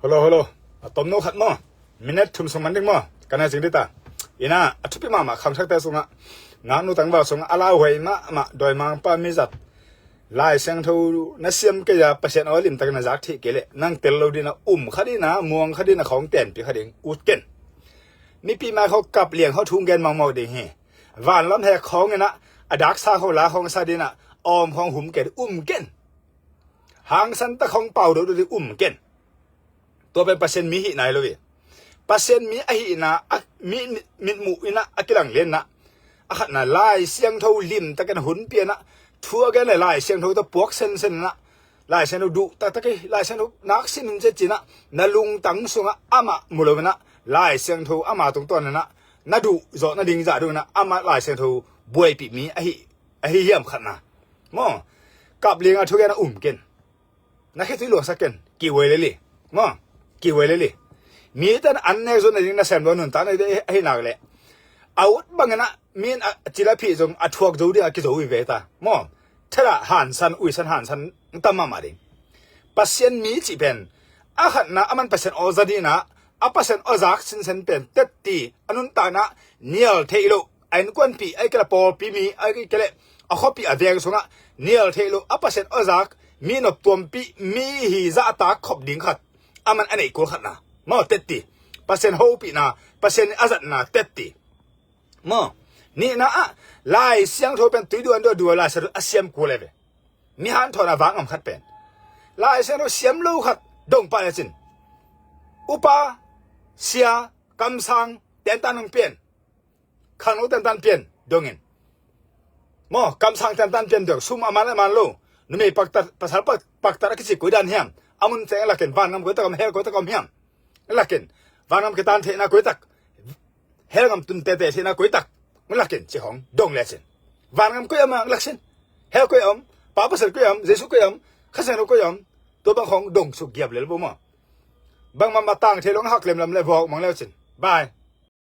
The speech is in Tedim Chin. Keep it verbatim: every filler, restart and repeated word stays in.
Holo, holo. A tomno khat maw? Minute thum sung man ding maw? Ka na zing dita. Ina, a thupi mahmah khangthakte sungah, ngaknu tangval sungah a lauhuai mahmah dawimangpa mizat, Lai Siangtho na siam kei a, Pasian aw limtakin na zak theih kei leh, nang tel lo dina um kha dina, muang kha dina khawng tenpi kha ding. Ut ken. Mipi mai khaw kap liang khaw thu gen mawkmawk ding hi. Vanlam hek khawng inah, a daksa khaw la khawng sa dinah, awm khawng hum ken, um ken. Hangsan ta khawng pau dododi um ken. Tua pen Pasian mi hih nai lo hi. Pasian mi ahihna a, mi, mi, mitmuh inah a kilanglenna, a khatna Lai Siangtho limtakin hun pianah, thu a gen le Lai Siangtho ta puak sensen inah, Lai Siangtho duh taktak hi, Lai Siangtho nak sin hun ciacinah, na lungtang sungah amah mu lo inah, Lai Siangtho ama tungtawn inah na duh zawh nading zah dong inah amah Lai Siangtho buaipih mi ahi, ahi hiam khatna. Maw, kap liangah thugen a um ken. Na khitui luangsak ken. Kihuai leli. Maw, kihuai leli. Mi tan an nek zo nading na sem lo nuntak na ahi nak leh, a ut bangin ah min a cil a phih zong a thuak zo ding a kizo hi ve ta. Maw, thela hansan, uisan hansan tam mahmah ding. Pasian mi cih pen a khatna, a man Pasian aw za dinah, a Pasian aw zak sinsen pen tetti, a nuntakna nial theih loh, a innkuanpih, a kila pawlpi mi, a kila a khuapih a veng sungah nial theih loh, a Pasian aw zak, mi noptuampih mi hi zahtak khop ding khat a man a neih kul khatna. Maw, tetti. Pasian hopihna, Pasian a zatna tetti. Maw, nihna ah Lai Siangtho pen tui duan duan duan Lai Siangtho a siam kul e ve. Mi hanthawn a vak ngam khat pen Lai Siangtho siam lo khat dong pah lecin, upa, sia, kamsang tentan hong pian, khangno tentan pian dongin. Maw, kamsang tentan pian dong, sum a man a man lo, numei paktat, pasal pak-, paktat a kici koi dan hiam? A mun ceng a lakin, vangam koi tak om, hell koi tak om hiam? A lakin, vangam kitan theihna koi tak, hell ngam tun tete theihna koi tak, a lakin, ci hong dong lecin. Vangam koi om a laksin, hell koi om, Pa Pasian koi om, Jesu koi om, Kha Siangtho koi om, tua bang hong dong suk giap lel bo maw. Bangmah matang thei lo hong hak lemlam le vawk mang lecin. Bye.